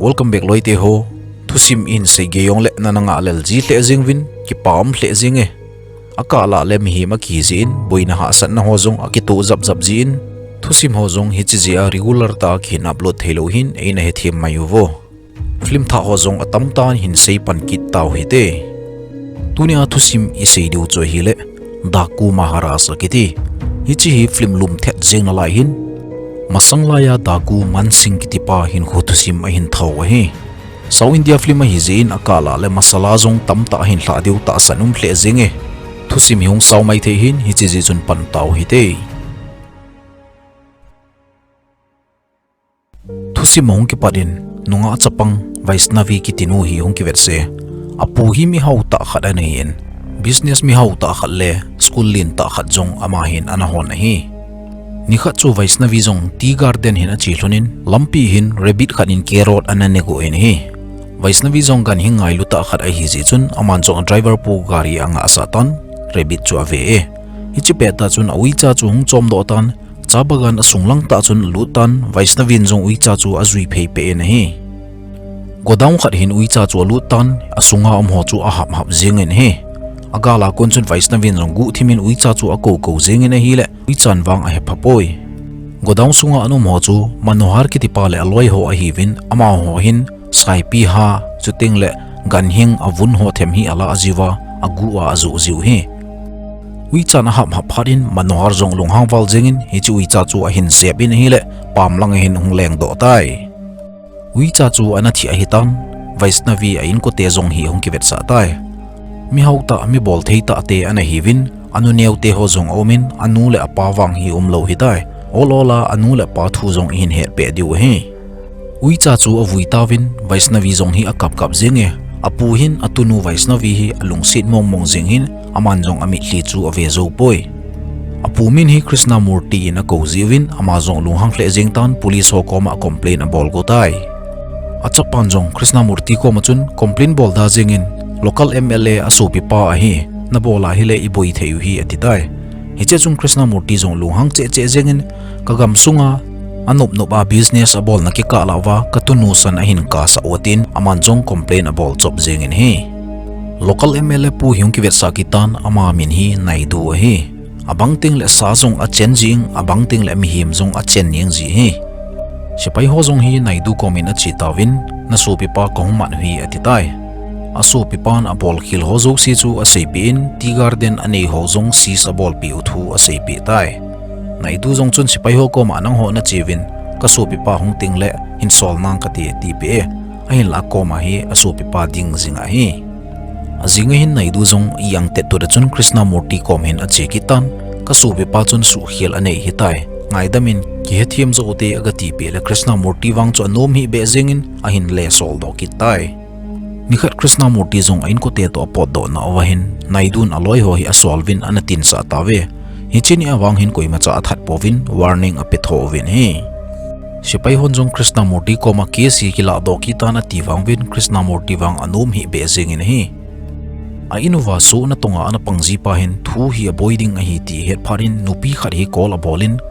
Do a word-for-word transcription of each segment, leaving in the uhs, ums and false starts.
Welcome back loite ho. Thusim in sei gei jongle nana ngah lel ji lheh jeng uvin, kipa um lheh jeng e. Akah lah le mihem akiji in, boina hahsatna ho jong akitoh jap jap jin, thusim ho jong hiche jeh a regular tah a kihin upload thei lou hin eina hethem mai uvo. Film thah ho jong atam tah in hin sei pan kit tau hite. Tunia thusim isei diu chu ahile, Daku Maharaj akiti. Hiche hi film lum thet jeng nalai hin, masang laiya Daku Mansingh kitipa hinkho thusim ahin thou ahi. South India film ahi jeh in akah lah le masala jong tamtah ahin lhah diu tahsan um lheh jeng e. Thusim hi hung sao mai thei hin hiche jeh chun pan tau hite. Thusim ahung kipat in, nungah chapang Vaishnavi kitinu hi hung kivetse. Apu hi mihao tah khat anahin, business mihao tah khat le school len tah khat jong ama hin ana hon ahi. Nikhat chu Vaishnavi jong tea garden hin ache lhon in, lampi hin rabbit khat in carrot ana ne got in ahi. Vaishnavi jong ganhing ngailu tah khat ahi jeh chun, aman jong driver pu gari angah sah tan, rabbit chu ave e. Hiche pettah chun a uicha chu hung chomdoh tan, cha bagan asung lang tah chun alut tan, Vaishnavi in jong uicha chu ajui phei peh in ahi. Godown khat hin uicha chu alut tan, asunga um ho chu ahap hap jeng in ahi. Agal a kon chun Vaishnavi in jong guhthim in uicha chu akou kou jeng in ahile, uichan vang ahe pha poi. Godown sunga ana um ho chu Manohar kitipa le aloi ho ahiuvin, amaho hin saipi ha, chuteng le ganhing avun ho them hi alah jiuva, aguh a ajoh jiu ahi. Uichan ahap hap phat in Manohar jong lunghang val jeng in, hiche uicha chu ahin jep in ahile, pam lang a hin hung lengdoh tai. Uicha chu ana thi ahitan, Vaishnavi a inkote jong hi hung kivetsah tai. Mihao tah, mibol thei tah te ana hiuvin, anu neo te ho jong aum in, anu le apa vang hi umlou hitai. Ol ol a anu le apa thu jong ihin het peh diu ahi. Uicha chu avui tauvin, Vaishnavi jong hi akap kap jeng e. Apu hin atunu Vaishnavi hi alungset mong mong jeng hin, aman jong amitlhi chu ave jou poi. Apu min hi Krishnamurti in akou jiuvin, ama jong lunghang lheh jeng tan, police ho koma complain abol got tai. Achapan jong Krishnamurti koma chun complain bol da jeng in, local M L A asopipa ahi, nabol ahile iboi thei u ahi ati tai. Hiche chun Krishnamurti jong lunghang cheh cheh jeng in, kagam sunga anop nop a business abolna kikah lah uva katunu san ahin kasah u atin, aman jong complain abol chop jeng in ahi. Local M L A pu hi hung kivetsah kit tan, ama min hi Naidu ahi. Abang teng le sa jong achen jing, abang teng le mihem jong achen jing ji ahi. Sepai ho jong hi Naidu kom in ache tauvin, nasopipa kahung mat u ahi ati tai. Asopipan abolkhel ho jouse chu aseipeh in, tea garden anei ho jong seize abolpeh u thu aseipeh tai. Naidu jong chun sepai ho koma nangho nache uvin, kasopipa hung teng le hin sol nang kati, atipeh e. Ahinla akoma hi asopipa ding jing ahi. Ajing a hin Naidu jong i-ang tet tuta chun Krishnamurti kom hin ache kit tan, kasopipa chun suhkhel anei hitai. Ngaidam in, kihethem jo ute, aga tipeh le Krishnamurti vang chu anom hih beh jeng in ahin le soldoh kit tai. Nikhat Krishnamurti jong a inkote toh apotdoh nauva hin, Naidu in aloi ho hi asol uvin ana tinsah tauve. Hiche nia vang hin koimacha athat pouvin warning ape tho uvin ahi. Sepai hon jong Krishnamurti koma case hi kiladoh kit tan ati vang uvin Krishnamurti vang anom hih beh jeng in ahi. A in uva sohna tonga ana pang jipa hin thu hi aboi ding ahi ti ahet phat in nupi khat hi call abol in,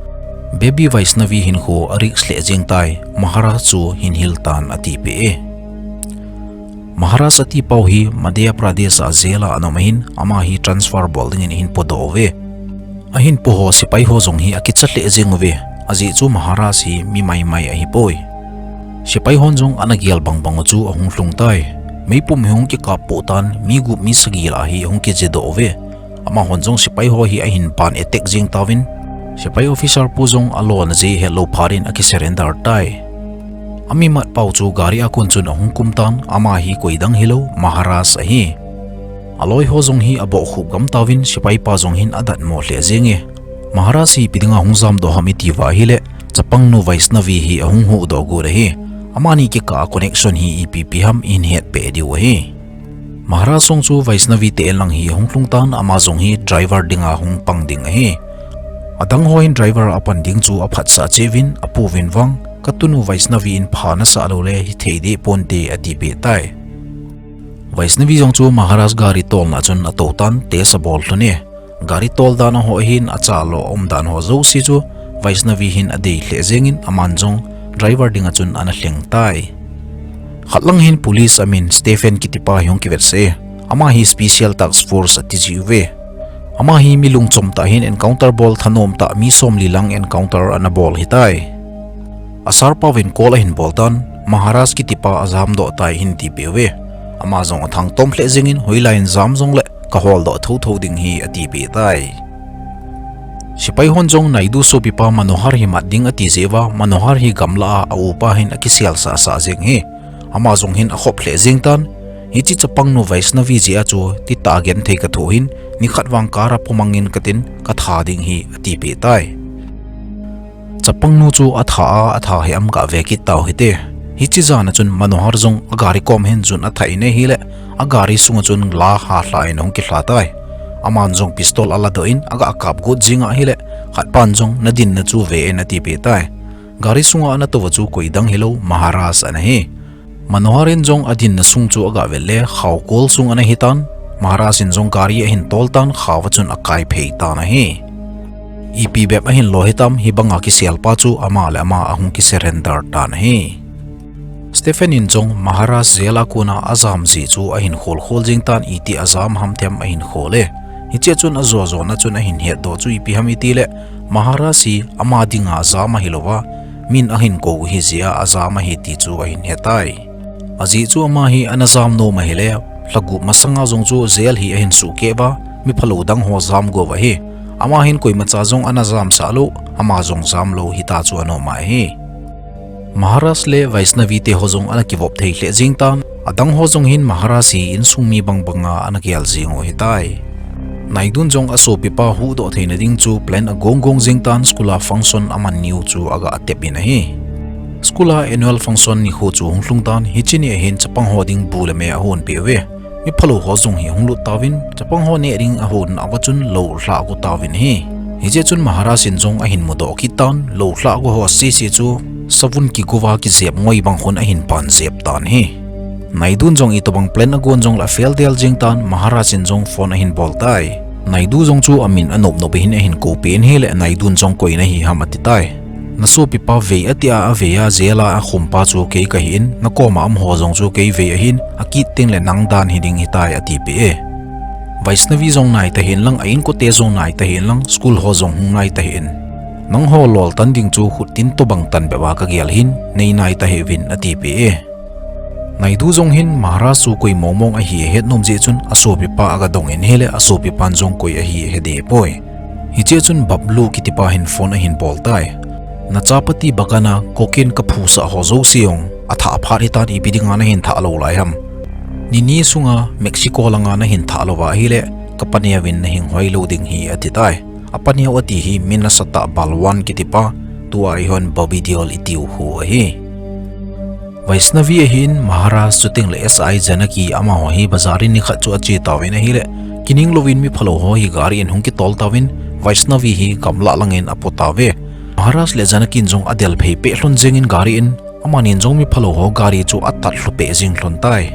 Baby Vaishnavi hinkho a risk lheh jeng tai, Maharaj chu hin hil tan atipeh e. Maharaj atipau hi Madhya Pradesh a jail a ana um ahin, ama hi transfer bol dingin ahin podoh uve. Ahin po ho sepai ho jong hi akicha lheh jeng uve, ajeh chu Maharaj hi mi maimai ahipoi. Sepai hon jong ana gel bang bang u chu ahung lhung tai. Meipum hi hung kikap poh tan, mi gup mi sagi lah hi ahung kijedoh uve. Amahon jong sepai ho hi ahin ban attack jeng tauvin, sepai officer pu jong alona jeh hetlou phat in akisurrender tai. Amimat pau chu gari a kon chun ahung kum tan, ama hi koidang hilou, Maharaj ahi. Aloi ho jong hi abohkhup gam tauvin, sepai pa jong hin adatmo lheh jeng e. Maharaj hi ipi dinga hung jamdoh ham iti uva ahile, chapangnu Vaishnavi hi ahung huhdoh got ahi. Amani kikah a connection hi ipi ipi ham ihin hetpeh diu ahi. Maharaj jong chu Vaishnavi te en lang hi ahung lhung tan, ama jong hi driver dinga hung pang ding ahi. Adang ho hin driver a pan ding chu aphatsah cheh uvin, apu uvin vang, katunu Vaishnavi in pha nasah lou le hithei deh ponte atipeh tai. Vaishnavi jong chu Maharaj gari tolna chun atou tan, test abol lhon e. Gari tol dan ho hin, achalo aum dan ho jouse chu Vaishnavi hin adei lheh jeng in, aman jong driver dinga chun ana lheng tai. Khat lang hin police amin Stephen kitipa hi hung kivetsah e. Ama hi special task force ati jiuve. Ama hi mi lungchom tah hin encounter bol thanom tah mi somli lang encounter ana bol hitai. A sir pa uvin call ahin bol tan, Maharaj kitipa ajam doh tai hin tipeh uve. Ama jong athangtom lheh jengin hoilai in jam jongle kahol doh thotho ding hi atipeh tai. Sepai hon jong Naidu sopipa Manohar hi mat ding ati jeh uva, Manohar hi gamlah a a upa hin akisel sahsah jeng hi. Ama jong hin akhop lheh jeng tan, hiche chapangnu Vaishnavi jeh a chu titah a genthei kathoh hin, nikhat vang car a pomang in katin katha ding hi atipeh tai. Chapangnu chu atha a, atha hi am gave kit tau hite. Hiche jan a chun Manohar jong agari kom hin jun athah in ahile, agari sunga chun la halha in ahung kilha tai. Aman jong pistol aladoh in aga kap got jing ahile, khatpan jong nadinna chu ve in atipeh tai. Gari sunga ana touva chu koidang hilou, Maharaj ana hi. Manohar in jong adinna sung chu aga vet le, khao kol sung ana hitan, Maharaj in jong gari ahin tol tan, khao a chun akai phei tan ahi. Ipi bep ahin lo hitam, hibanga kiselpa chu ama le ama ahung kisurrender tan ahi. Stephen in jong Maharaj jail a kona ajam jeh chu ahin kholkhol jing tan, iti ajam ham them ahin khol e. Hichea chun ajo jona chun ahin hetdoh chu ipi ham itile, Maharaj hi ama dinga ajam ahilouva, min ahin kou hi jeh a ajam ahi ti chu ahin hetai. Ajeh chu ama hi ana jam nom ahile, lhagup masanga jong chu jail hi ahin sukeh uva, miphalou dang ho jam gou ahi. Ama hin koimacha jong ana jamsah lou, ama jong jamlou hita chu anom ahi. Maharaj le Vaishnavi teho jong ana kivop thei lheh jeng tan, adang ho jong hin Maharaj hi insung mi bangbanga ana gel jeng u hitai. Naidun jong asopipa huhdoh theina ding chu plan agong gong jeng tan, school a function aman niu chu aga tep in ahi. School a annual function nikho chu hung lhung tan, hiche ni ahin chapang ho ding bu le me ahonpeh uve. Miphalou ho jong hi hung lut tauvin, chapang ho neh ding ahonna uva chun lou lhah go tauvin ahi. Hichea chun Maharaj in jong ahin mudoh kit tan, lou lhah go ho sese chu savun kigouva kijep ngoi bang khun ahin pan jep tan ahi. Naidun jong itobang plan agon jongle afail del jeng tan, Maharaj in jong phone ahin bol tai. Naidu jong chu amin anop nop hin ahin koupeh in ahile, Naidun jong koi nahi ham ati tai. Nasopipa vei atia avei a jail a akhumpa chu kei kahi in, nakoma umho jong chu kei vei ahin, akit tengle nang dan hiding hitai atipeh e. Vaishnavi jong nai tahih in lang, a inkote jong nai tahih in lang, school ho jong hung nai tahih in. Nangho loltan ding chu khuttin tobang tan bep a kagel hin, nei nai tahih uvin atipeh e. Naidu jong hin Maharaj chu koi mongmong ahi ahet nom jeh chun asopipa aga dong in ahile, asopipan jong koi ahi ahedeh poi. Hichea chun Bablu kitipa hin phone ahin bol tai. Nachapati bagan a cocaine kaphusah ho jouse jong athah phat hitan, ipi dinga nahin thah lou lai ham. Nini sunga Mexico langa nahin thah louva ahile, kapaneuvin nahinghoi lou ding hi ati tai. Apaneu ati hi mi nasatah Balwan kitipa, tua eihon Bobby Deol itiu khu ahi. Vaishnavi ahin, Maharaj chutengle S I Janaki amaho hi bazar in nikhat chu ache tauvin ahile, kining louvin miphalou ho hi gari in hung kitol tauvin, Vaishnavi hi gamlah langin apo tauve. Maharaj le Janaki in jong adel phei peh lhon jengin gari in, amanin jong miphalou ho gari chu atat lhu peh jeng lhon tai.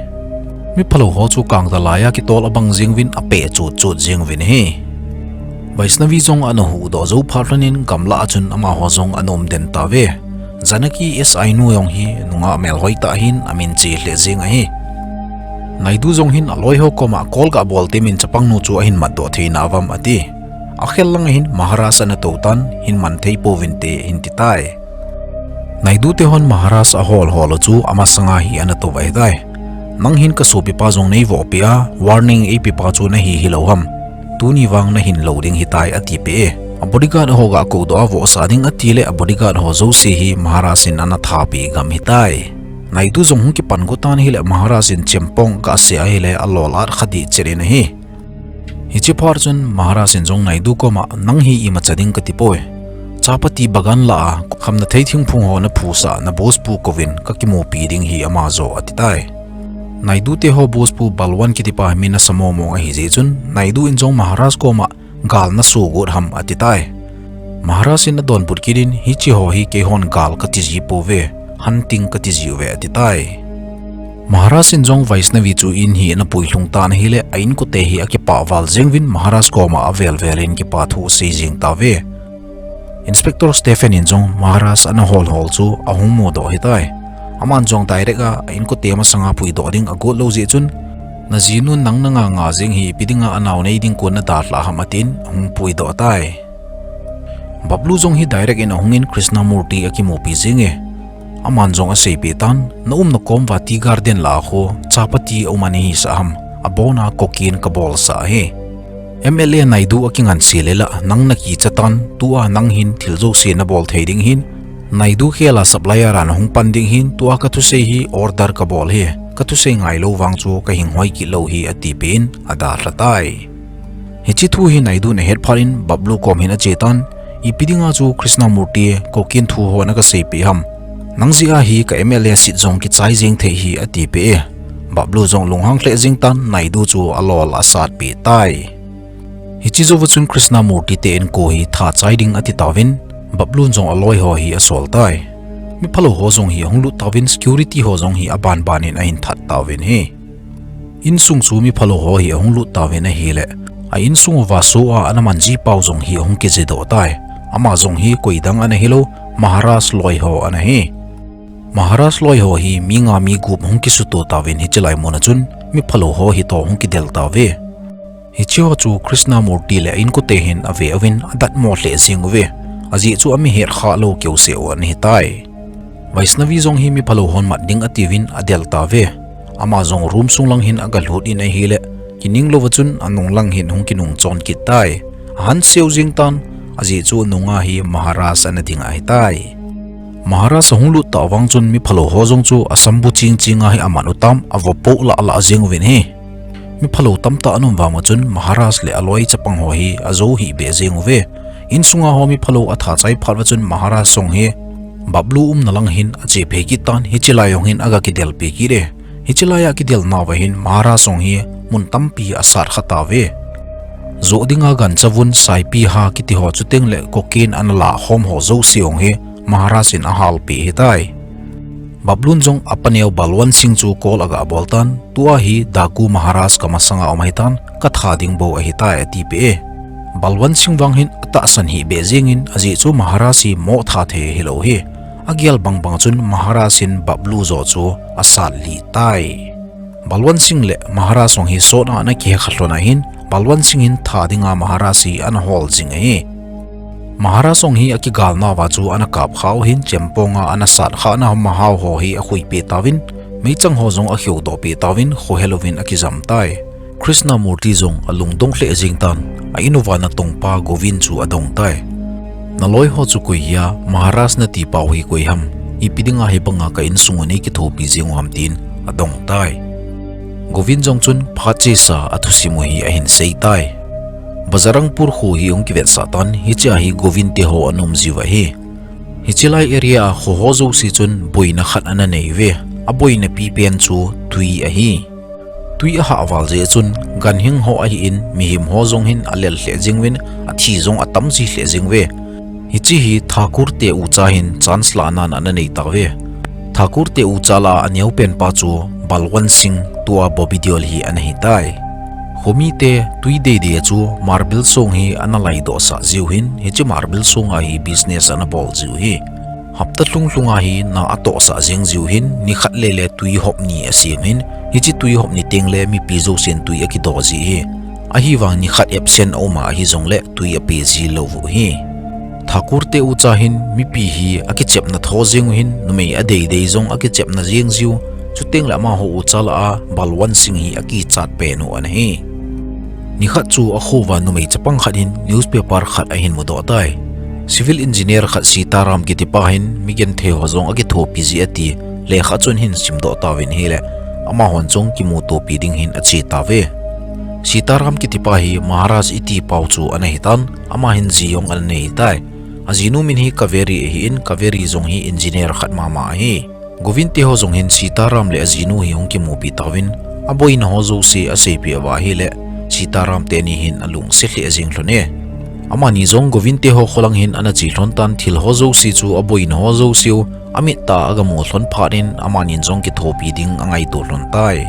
Miphalou ho chu kangtalai a kitol abang jeng uvin apeh chut chut jeng uvin ahi. Vaishnavi jong ana huhdoh jou phat lhonin gamlah a chun amaho jong ana um den tauve. Janaki S I nu jong hi nungah melhoi tah ahin amin che lheh jeng ahi. Naidu jong hin aloiho koma call ga bol temin chapangnu chu ahin matdoh thei nauvam ati. Akhel lang ahin Maharaj ana tou tan, hin man thei pouvinte ahin ti tai. Naidu tehon Maharaj ahol hol u chu amasanga hi ana tou ahitai. Nang hin kasopipa jong neivohpeh a, warning eipepa chu nahi hilou ham. Tuni vang nahin lou ding hitai atipeh e. A bodyguard ho ga koudoh a vohsah ding atile a bodyguard ho jouse hi Maharaj in ana thapeh gam hitai. Naidu jong hung kipan go tan ahile Maharaj in chempong gasei ahile alol at kha dih chet in ahi. Hiche phat chun Maharaj in jong Naidu koma, nang hi imacha ding kati poi. Chapati bagan lah a, khamna thei thingphung ho naphusah, na boss pu kouvin, kakimupi ding hi ama jo ati tai. Naidu teho boss pu Balwan kitipa hi mi nasa mongmong ahi jeh chun, Naidu in jong Maharaj koma, gal naso got ham ati tai. Maharaj in adonbut kit in, hiche ho hi keihon gal kati ji pouve, hunting kati jiuve ati tai. Maharaj in jong Vaishnavi chu in hi ana pui lhung tan ahile, a inkote hi akipah val jeng uvin Maharaj koma avel vel in kipa thu asei jeng tauve. Inspector Stephen in jong Maharaj ana hol hol chu ahung mudoh ahitai. Aman jong direct a a inkote masanga puidoh ding agot lou jeh chun, najinun nang nanga nga jeng hi ipi dinga anao nei ding kon nadalhah ham atin ahung puidoh tai. Bablu jong hi direct in ahungin Krishnamurti akimupi jenge. Aman jong aseipeh tan, naumna kom uva tea garden lah a kho chapati aum ana hisah ham, abona cocaine kabolsah ahi. M L A Naidu akinganse le lah nang nakicha tan, tua nang hin thil jouse nabol thei ding hin, Naidu khela supplier a nahung pan ding hin, tua kathusei hi order kabol hi, kathusei ngailou vang chu kahinghoi kit lou hi atipeh in adalha tai. Hiche thu hi Naidun ahet phat in Bablu kom hin achetan, ipi dinga chu Krishnamurti cocaine thu ho nagaseipeh ham. Nang jeh a hi ka M L A seat jong kichai jeng thei hi atipeh e. Bablu jong lunghang lheh jeng tan Naidu chu alol asatpeh tai. Hiche jouva chun Krishnamurti te inko hi tha chai ding atitauvin, Bablun jong aloi ho hi asol tai. Miphalou ho jong hi ahung lut tauvin, security ho jong hi abanban in ahin that tauvin ahi. Insung chu miphalou ho hi ahung lut tauvin ahile, a insung uva soh a ana manji pau jong hi ahung kijedoh tai. Ama jong hi koidang ana hilou, Maharaj loi ho ana hi. Maharaj loi ho hi mi nga mi gup hung kisuto tauvin hichelai muna chun miphalou ho hitoh hung kidel tauve. Hicheho chu Krishnamurti le a inkote hin ave uvin adatmo lheh jeng uve. Ajeh chu ami hetkhah lou keuseh u ana hitai. Vaishnavi jong hi miphalou hon mat ding atiuvin adel tauve. Ama jong room sung lang hin agalhut in ahile, kining louva chun anung lang hin hung kinung chon kit tai. Ahanseu jeng tan, ajeh chu anunga hi Maharaj ana ding ahitai. Maharaj ahung lut tah vang chun miphalou ho jong chu asam bu ching chinga hi aman u tam, avopoh lah lah jeng uvin ahi. Miphalou tamtah ana um vang uva chun Maharaj le aloi chapang ho hi ajou hih beh jeng uve. Insunga ho miphalou atha chai phat uva chun Maharaj jong hi Bablu umna lang hin ache phei kit tan, hichelai jong hin aga kidelpi kit e. Hichelai a kidelna uva hin Maharaj jong hi mun tampi asat kha tauve. Joh dinga gancha vun, saipi ha kiti ho chuteng le cocaine ana lahkhom ho jouse jong hi Maharaj in ahalpeh ahitai. Bablun jong apaneo Balwant Singh chu call aga bol tan, tua hi Daku Maharaj kamasanga um ahitan, katha ding bou ahitai atipeh e. Balwant Singh vang hin atahsan hih beh jengin, ajeh chu Maharaj hi mo tha thei ahilou hi. Agel bangbang chun Maharaj in Bablu joh chu asat lih tai. Balwant Singh le Maharaj jong hi sot a ana kihe kha lhon ahin, Balwant Singh hin tha dinga Maharaj hi ana hol jing ahi. Maharaj jong hi akigalna uva chu ana kap kha u hin, chempong a ana sat khahna mahau ho hi akhuipeh tauvin, meichang ho jong akheudoh peh tauvin, khohel uvin akijam tai. Krishnamurti jong alungdong lheh jeng tan, a in uva natongpa Govind chu adong tai. Naloi ho chu koi hia, Maharaj nati pau hi koi ham, ipi dinga hibanga ka insung u nei kithopi jeng u ham tin adong tai. Govind jong chun phat chesa athusim u hi ahin sei tai. Bajrangpur kho hi hung kivetsah tan, hichea hi Govind te ho ana um jiu ahi. Hichelai area a kho ho jouse chun boina khat ana nei uve. Aboina pipen chu tui ahi. Tui ahah val jeh chun ganhing ho ahin, mihem ho jong hin alel lheh jeng uvin, athi jong atam ji lheh jeng uve. Hiche hi Thakur te ucha hin chance lahnan ana nei tauve. Thakur te ucha lah a aneopen pa chu Balwant Singh, tua Bobby Deol hi ana hitai. Khomite tui deidei a chu marble song hi ana laidoh sah jiu hin, hiche marble song a hi business ana bol jiu hi. Hapta lhung lhunga hi na atohsah jeng jiu hin, nikhat lele tui hop ni asem hin, hiche tui hop ni tengle mipi jousen tui akidoh ji hi. Ahivang nikhat absent aum a ahijongle tui ape ji lou u hi. Thakur te ucha hin mipi hi akichepna tho jeng u hin, numei adeidei jong akichepna jeng jiu, chutengle amaho ucha lah a Balwant Singh hi akichat pen u ana hi. Nikhat chu akho uva numei chapang khat hin newspaper khat ahin mudoh tai. Civil engineer khat Sitaram kitipa hin migenthei ho jong akithopi ji ati, lekha chun hin simdoh tauvin ahile, amahon jong kimutopi ding hin ache tauve. Sitaram kitipa hi Maharaj iti pau chu ana hitan, ama hin ji jong ana nei tai. Ajinu min hi Kaveri ahin, Kaveri jong hi engineer khat mama ahi. Govind te ho jong hin Sitaram le ajinu hi hung kimupi tauvin, aboina ho jouse aseipeh uva ahile, Sitaram teni hin alungset lheh jeng lhon e. Amani jong Govind te ho kholang hin ana che lhon tan, thil ho jouse chu aboina ho jouseu amit tah a agamu lhon phat in, amanin jong kithopi ding angaito lhon tai.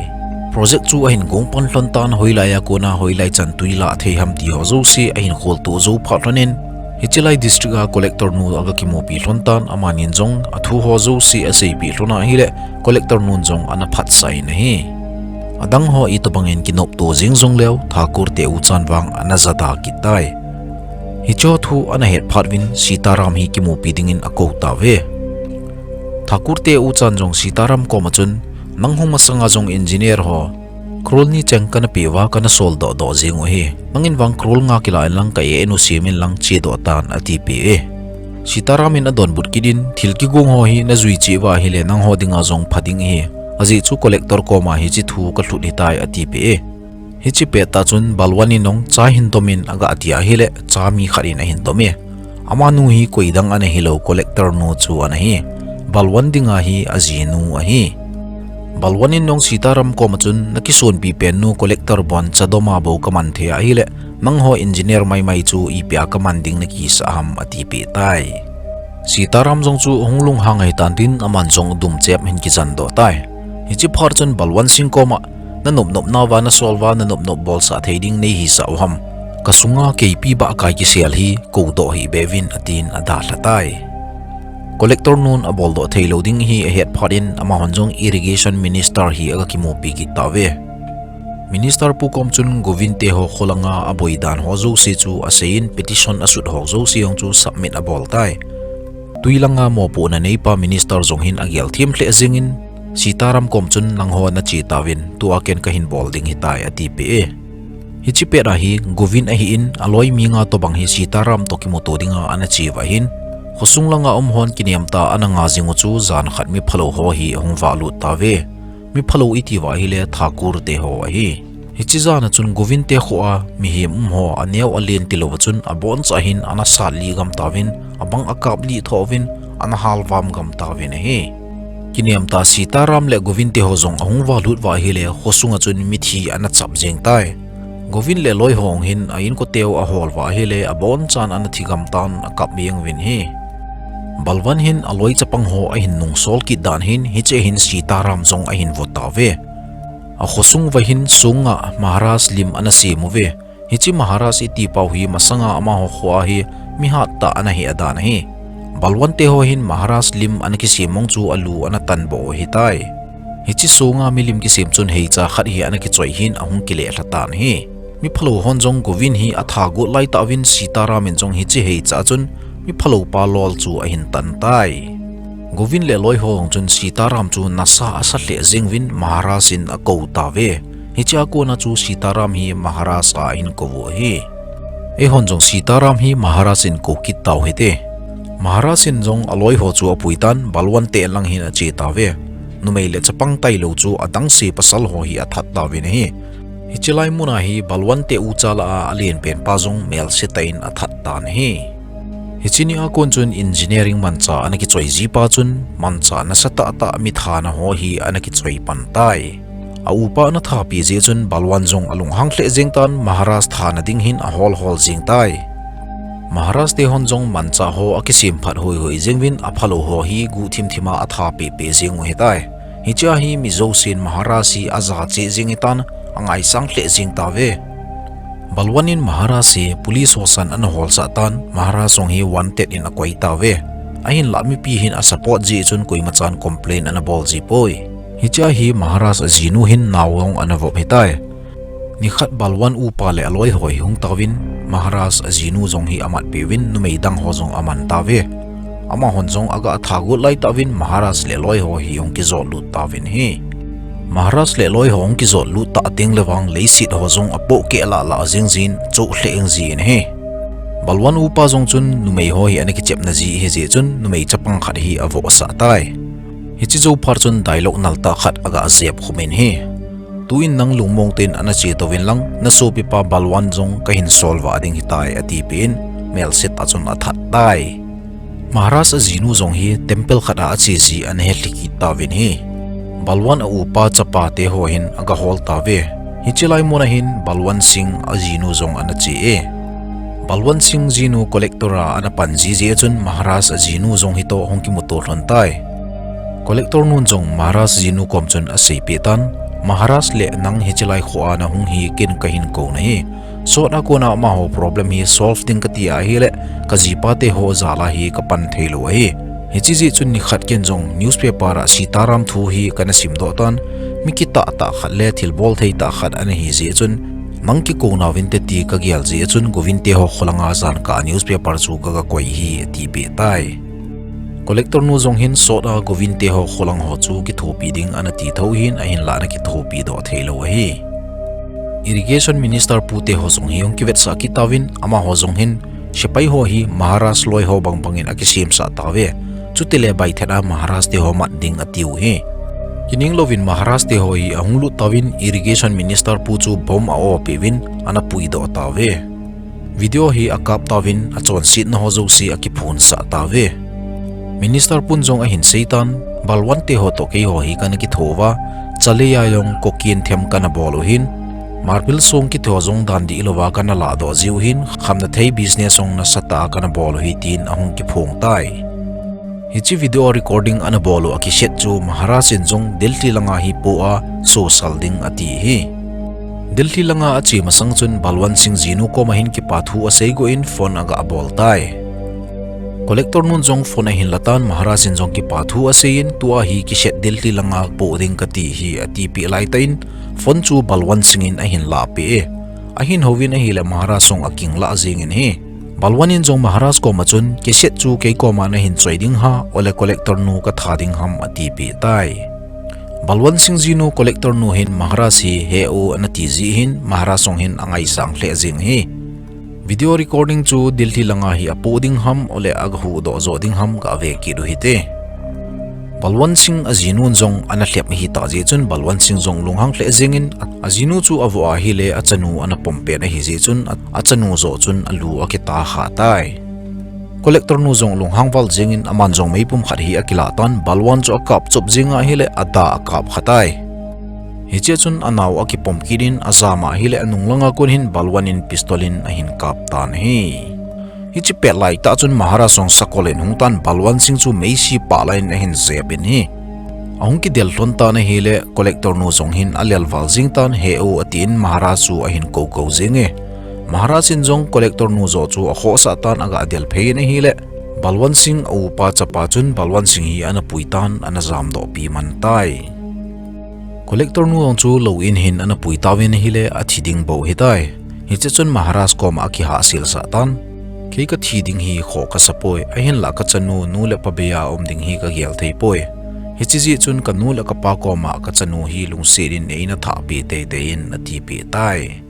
Project chu ahin gong pan lhon tan, hoilai a kona hoilai chan tui lah thei ham ti ho jouse ahin kholtoh jou phat lhon in, Hiche lai district a collector nu aga kimupi lhon tan, amanin jong athu ho jouse aseipeh lhon ahile, collector nun jong ana phatsah in ahi. Adang ho itobang in kinopto jing jongleu, Thakur te uchan vang ana jada kit tai. Hiche thu ana het phat uvin Sitaram hi kimupi dingin akou tauve. Thakur te uchan jong Sitaram koma chun, nang hung masanga jong engineer ho crore ni cheng kana peh uva kana sol doh doh jing u ahi. Nangin vang crore nga kila in lang ka A N U sem in lang che doh tan, atipeh e. Sitaram in adonbut kit in, thil kigong ho hi najui cheh uva ahile nangho dinga jong pha ding ahi. Ajeh chu collector koma hiche thu kalhut hitai, atipeh e. Hiche pettah chun Balwan in jong cha hin dom in aga ti ahile, cha mi khat in ahin dom e. Amanu hi koidang ana hilou, collector nu chu ana hi. Balwan dinga hi ajinu ahi. Balwan in jong Sitaram koma chun, nakisonpi pen nu collector bon cha doma bou kaman thei ahile, nangho engineer maimai chu ipi a kaman ding nakisah ham, atipeh tai. Sitaram jong chu hung lunghang ahitan tin, aman jong dumchep hin kijan doh tai. Hiche phat chun Balwan Singh koma, nanop nop nauva nasol uva nanop nop bolsah thei ding neihisah u ham? Kasunga keipi bahkai kisel hi koudoh hih beh uvin, atin adalha tai. Collector nun aboldoh theilou ding hi ahet phat in, amahon jong Irrigation Minister hi aga kimupi kit tauve. Minister pu kom chun Govind te ho kholanga aboi dan ho jouse chu asei in, petition asut ho jouse jong chu submit abol tai. Twi langa mopohna neipa minister jong hin agel them lheh jeng in, Sitaram kom chun, nangho nache tauvin, tua ken kahin bol ding hitai, atipeh e. Hiche pet a hi Govind ahin, aloi mi nga tobang hi Sitaram toh kimuto dinga ana che uva ahin, khosung langa um hon kinem tah a ana nga jing u chu jan khat mi phalou ho hi ahung vahlut tauve. Mi phalou iti uva ahile Thakur te ho ahi. Hiche jan a chun Govind te kho a mihem um ho aneo alen tilou va chun aboncha hin ana sat lih gam tauvin, abang akap lih tho uvin, ana halvam gam tauvin ahi. Kinem tah a Sitaram le Govind te ho jong ahung vahlut uva ahile, khosung a chun mithi ana chap jeng tai. Govind le aloi ho jong hin a inko teu ahol uva ahile, abonchan ana thi gam tan, akap jeng uvin ahi. Balwan hin aloi chapang ho ahin nungsol kit dan hin, hiche hin Sitaram jong ahin vo tauve. Akhosung uva hin sunga Maharaj lim ana sem uve. Hiche Maharaj iti pau hi masanga amaho kho a hi mi hattah ana hi adan ahi. Balwan te ho hin Maharaj lim ana kisem mong chu alu ana tanboh u ahitai. Hiche sunga milim kisem chun heicha khat hi ana kichoi hin ahung kilelha tan ahi. Mi phalou hon jong Govind hi atha got laitah uvin Sitaram in jong hiche heicha chun mi phalou pa lol chu ahin tan tai. Govind le aloi ho jong chun Sitaram chu nasa asa lheh jeng uvin Maharaj in akou tauve. Hiche a kona chu Sitaram hi Maharaj a ahin kou u ahi. Eihon jong Sitaram hi Maharaj in kou kit tau hite. Maharaj in jong aloi ho chu apui tan, Balwan te lang hin ache tauve. Numei le chapang tailou chu adangse pasal ho hi athat tauvin ahi. Hiche lai mun a hi Balwan te ucha lah a alen pen pa jong melse tah in athat tan ahi. Hiche ni a kon chun engineering manchah ana kichoi ji pa chun manchah nasa tahtah mi thana ho hi ana kichoi pan tai. A upa ana thapi jeh chun Balwan jong alunghang lheh jeng tan, Maharaj thana ding hin ahol hol jeng tai. Maharaj te hon jong manchah ho akisem phat hoi hoi jeng uvin aphalou ho hi guhthim thim a atha peh peh jeng u ahitai. Hiche a hi mi jousen Maharaj hi aja cheh jeng ahitan, angaisang lheh jeng tauve. Balwan in Maharaj hi police ho san ana holsah tan, Maharaj jong hi wanted in akoi tauve. Ahinlah mipi hin asupport jeh chun koimachan complain ana bol ji poi. Hiche a hi Maharaj ajinu hin nao jong ana vop ahitai. Nikhat Balwan upa le aloi ho hi hung tauvin, Maharaj ajinu jong hi amat peh uvin, numei dang ho jong aman tauve. Amahon jong aga tha got laitah uvin Maharaj le aloi ho hi hung kijot lut tauvin ahi. Maharaj le aloi ho hung kijot lut tah teng le vang leiset ho jong apohkeh lah lah jeng jin, choh lheh jeng jin ahi. Balwan upa jong chun numei ho hi ana kichepna ji ahi jeh chun numei chapang khat hi avohsah tai. Hiche jou phat chun dialogue nal tah khat aga jep khum in ahi. Tuin nang lungmong tah in ana che touvin lang, nasopipa Balwan jong kahin sol vah ding ahitai, atipeh in, melse tah chun athat tai. Maharaj ajinu jong hi temple khat a ache ji ana het lhi kit tauvin ahi. Balwan a upa chapa te ho hin aga hol tauve. Hiche lai mun a hin Balwan Singh ajinu jong ana che e. Balwan Singh jinu collector a ana pan ji jeh chun Maharaj ajinu jong hitoh hung kimuto lhon tai. Collector nun jong Maharaj jinu kom chun aseipeh tan, Maharaj le nang hiche lai kho a nahung hi ken kahin kou nahi. Sot a kona amaho problem hi solve ding kati ahile, kajipa teho jal a hi kapan theilou ahi. Hiche jeh chun nikhat ken jong newspaper a Sitaram thu hi kana simdoh tan, mi kitah tah khat le thilbol thei tah khat ana hi jeh chun, nang kikou nauvinte ti kagel jeh chun Govin teho kholanga jankah newspaper chu kaga koi hi, atipeh tai. Collector nu jong hin sot a Govin teho kholang ho chu kithopi ding ana ti thou hin ahinlah ana kithopi doh theilou ahi. Irrigation Minister pu teho jong hi hung kivetsah kit tauvin, amaho jong hin sepai ho hi Maharaj loi ho bangbang in akisemsah tauve. Chutile baithet a Maharaj teho mat ding atiu hi. Kininglouvin Maharaj teho hi ahung lut tauvin Irrigation Minister pu chu bomb a-o peh uvin ana puidoh tauve. Video hi akap tauvin achonsetna ho jouse akiphonsah tauve. Minister pun jong ahin seitan, Balwant teho toh keiho hi kana kitho uva, chalei a jong cocaine them kana bol u hin, marbil song kiti ho jong dan dihlouva kana lahdoh jiu hin, khamnathei business jong nasatah a kana bol u hi tin ahung kiphong tai. Hiche video recording ana bol u akiset chu Maharaj in jong Delhi langa hi po a sosal ding ati hi. Delhi langa ache masang chun Balwant Singh jinu koma hin kipathu asei got in phone aga bol tai. Collector nun jong phone ahin latan Maharaj in jong kipathu aseiyin tua hi kiset Delhi langa po ding kati hi atipeh laitah in phone chu Balwant Singh in ahin lahpeh e. Ahin houvin ahile Maharaj jong akinglah jengin hi. Balwant in jong Maharaj koma chun, kiset chu kei koma nahin choi ding ham, ole collector nu katha ding ham atipeh tai. Balwant Singh jinu collector nu hin Maharaj hi he u ana ti jeh hin Maharaj jong hin angaisang lheh jeng hi. Video recording chu Delhi langa hi apo ding ham, ole aga huhdoh joh ding ham gave kit u hite. Balwant Singh ajinun jong ana lhep ahitah jeh chun Balwant Singh jong lunghang lheh jengin, ajinu chu avoh ahile achanu ana pompet ahi jeh chun achanu joh chun alu akitah kha tai. Collector nu jong lunghang val jengin aman jong meipum khat hi akilah tan, Balwant chu akap chop jeng ahile ada akap kha tai. Hichea chun anao akipom kit in ajam ahile anung langa kon hin Balwant in pistol in ahin kap tan ahi. Hiche pet laitah chun Maharaj jong sakol in hung tan, Balwant Singh chu meisi pah lah in ahin jep in hi. Ahung kidel lhon tan ahile collector nu jong hin alel val jeng tan, he u atin Maharaj chu ahin koukou jenge. Maharaj in jong collector nu joh chu akhohsah tan aga del phei in ahile, Balwant Singh a upa chapa chun Balwant Singh hi ana pui tan ana jamdoh pi man tai. Collector nu jong chu lou in hin ana pui tauvin ahile athi ding bou hitai. Hiche chun Maharaj koma akihahselsah tan, kei kathi ding hi khoh kasapoi, ahinlah kachanu nu le pa beija um ding hi kagel theipoi. Hiche jeh chun kanu le kapa koma kachanu hi lungset in eina thahpeh teitei in atipeh tai.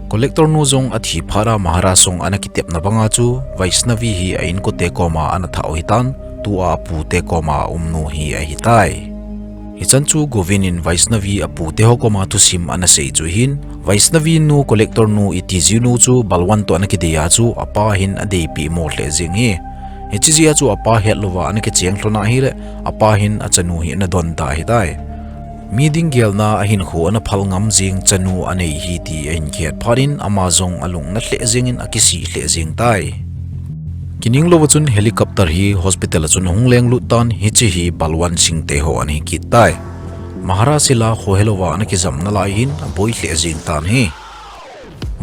Collector nu jong athi phat a Maharaj jong ana kitepna banga chu Vaishnavi hi a inkote koma ana thah u hitan, tua apute koma aumnu hi ahitai. Hichan chu Govind in Vaishnavi apute ho koma thusim ana sei chu hin, Vaishnavi nu collector nu iti jinu chu Balwant toh ana kidei a chu apa hin adeipeh mo lheh jeng hi. Hiche jeh a chu apa hetlouva ana kicheng lhon ahile, apa hin achanu hi ana donda ahitai. Mi ding gelna ahinkho ana phal ngam jeng chanu anei hi ti ahin kihet phat in ama jong alung na lheh jengin akisih lheh jeng tai. Kining louva chun helicopter hi hospital a chun ahung lenglut tan, hiche hi Balwant Singh teho ana hi kit tai. Maharaj hila khohelouva ana kijam nalai hin aboi lheh jeng tan ahi.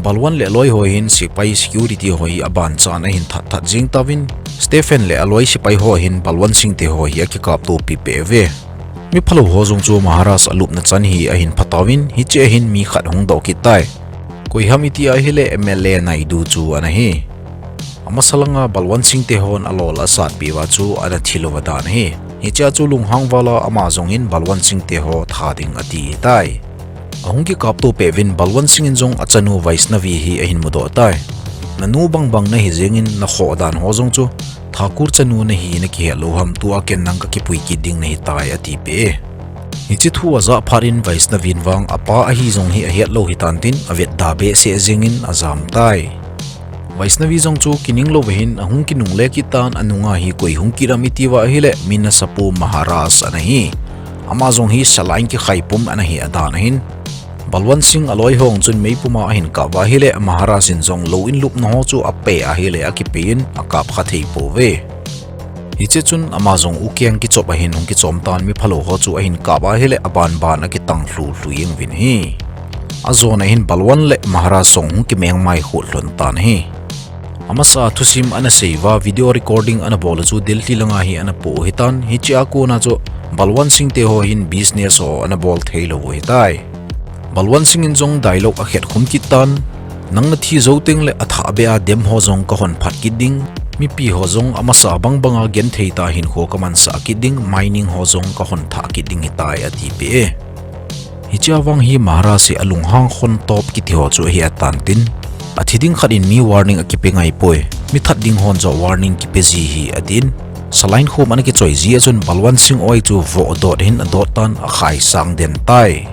Balwant le aloi ho hin sepai security ho hi abanchan ahin that that jeng tauvin, Stephen le aloi sepai ho hin Balwant Singh teho hi akikaptopi peh uve. Mi phalou ho jong chu Maharaj alupna chan hi ahin phatauvin, hichea hin mi khat hung doh kit tai. Koi ham iti ahile M L A Naidu chu ana hi. Amasa langa Balwant Singh tehon alol asatpeh uva chu ana thilouva dan ahi. Hichea chu lunghang vala ama jong in Balwant Singh teho tha ding ati tai. Ahung kikapto peh uvin Balwant Singh in jong achanu Vaishnavi hi ahin mudoh tai. Nanu bangbang nahi jengin nakhoh dan ho jong chu Thakur chanu nahi nakihet lou ham, tua ken nang kakipui kit ding nahitai atipeh e. Hiche thu ajah phat in Vaishnavi in vang apa ahi jong hi ahet lou hitan tin avetda behseh jengin ajam tai. Vaishnavi jong chu kining louva hin ahung kinungle kit tan, anunga hi koi hung kit ham itiuva ahile, mi nasapu Maharaj ana hi. Ama jong hi sala in kikhai pum ana hi adan ahin. Balwant Singh aloi ho chun meipuma ahin kap uva ahile, Maharaj in jong lou in lupna ho chu ape ahile akipei in akap kha thei pouve. Hiche chun ama jong ukeng kichop ahin hung kichom tan, mi phalou ho chu ahin kap ahile, aban ban akitang lhu lhu jeng uvin ahi. Ajona hin Balwant le Maharaj jong hung kimeng mai khut lhon tan ahi. Amasa thusim ana seiuva video recording ana bol chu Delhi langa hi ana po hitan, hichea kona chu Balwant Singh te ho hin business ho ana bol thei lou u hitai. Balwant Singh in jong dialogue akhet khum kit tan, nang nathi jou teng le athah beh a dem ho jong kahon phat kit ding, mipi ho jong amasa bang banga genthei tah hinkho kamansah kit ding, mining ho jong kahon thah kit ding hitai ati peh e. Hichea vang hi Maharaj hi alunghang khon top kiti ho chu ahi atan tin, athi ding khat in mi warning akipe ngai poi, mi that ding hon joh warning kipe ji ahi atin, saline khum ana kichoi ji a chun Balwant Singh oi chu voh dot hin adot tan akhai sang den tai.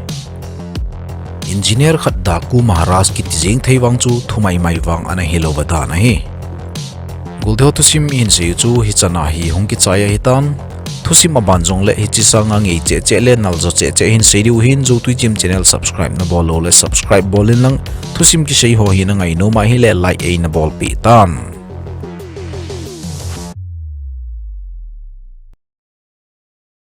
Engineer khat Daku Maharaj kiti jeng thei vang chu thumaimai vang ana hilou va dan ahi. Golde ho thusim ihin seiu chu hichan a hi hung kichai ahitan. Thusim aban jong le hiche sanga ngei cheh cheh le naljo cheh cheh hin sei diu hin, Joutui Gym channel subscribe nabol lou le subscribe bol in lang, thusim kisei ho hi nangai nom ahile like eina bolpeh tan.